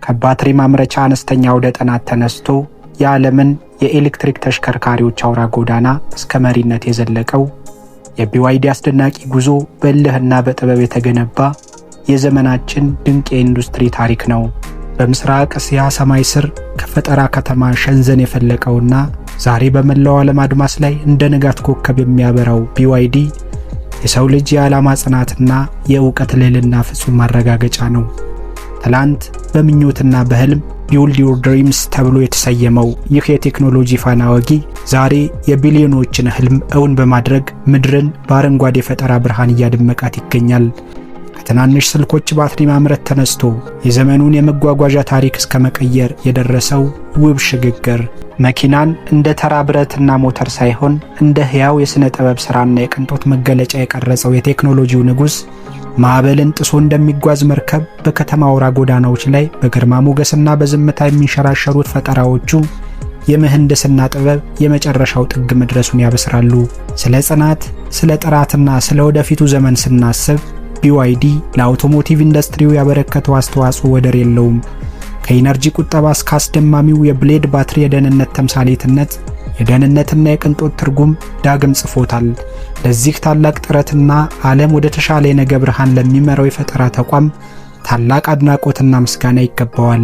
ከባትሪ ማምረቻ አነስተኛ አውደ ጥናት ተነስቶ የዓለምን የኤሌክትሪክ ተሽከርካሪዎች አውራ ጎዳና እስከ መሪነት የዘለቀው የ BYD አስደናቂ ጉዞ በእልህና በጥበብ የተገነባ የዘመናችን ድንቅ የኢንዱስትሪ ታሪክ ነው። በምስራቅ እስያ ሰማይ ስር ከፈጠራ ከተማ ሸንዘን የፈለቀውና ዛሬ በመላው ዓለም አድማስ ላይ እንደ ንጋት ኮከብ የሚያበራው BYD የሰው ልጅ የዓላማ ጽናትና የእውቀት ልዕልና ፍጹም ማረጋገጫ ነው። ትላንት በምኞትና በህልም "Build your dreams" ተብሎ የተሰየመው ይህ የቴክኖሎጂ ፋና ወጊ ዛሬ የቢሊዮኖችን ህልም እውን በማድረግ ምድርን በአረንጓዴ ፈጠራ ብርሃን እያደመቃት ይገኛል። ከትናንሽ ስልኮች ባትሪ ማምረት ተነስቶ የዘመኑን የመጓጓዣ ታሪክ እስከ መቀየር የደረሰው ውብ ሽግግር፣ መኪናን እንደ ተራ ብረትና ሞተር ሳይሆን እንደ ሕያው የሥነ ጥበብ ሥራና የቅንጦት መገለጫ የቀረጸው የቴክኖሎጂው ንጉሥ፣ ማዕበልን ጥሶ እንደሚጓዝ መርከብ በከተማ አውራ ጎዳናዎች ላይ በግርማ ሞገስና በዝምታ የሚንሸራሸሩት ፈጠራዎቹ የምህንድስና ጥበብ የመጨረሻው ጥግ መድረሱን ያበስራሉ። ስለ ጽናት፣ ስለ ጥራትና ስለ ወደፊቱ ዘመን ስናስብ BYD ለ automotive ኢንዱስትሪው ያበረከተው አስተዋጽኦ ወደር የለውም። ከ energy ቁጠባ እስከ አስደማሚው የ Blade ባትሪ የደህንነት ተምሳሌትነት የደህንነትና የቅንጦት ትርጉም ዳግም ጽፎታል። ለዚህ ታላቅ ጥረትና ዓለም ወደ ተሻለ የነገ ብርሃን ለሚመራው የፈጠራ ተቋም ታላቅ አድናቆትና ምስጋና ይገባዋል።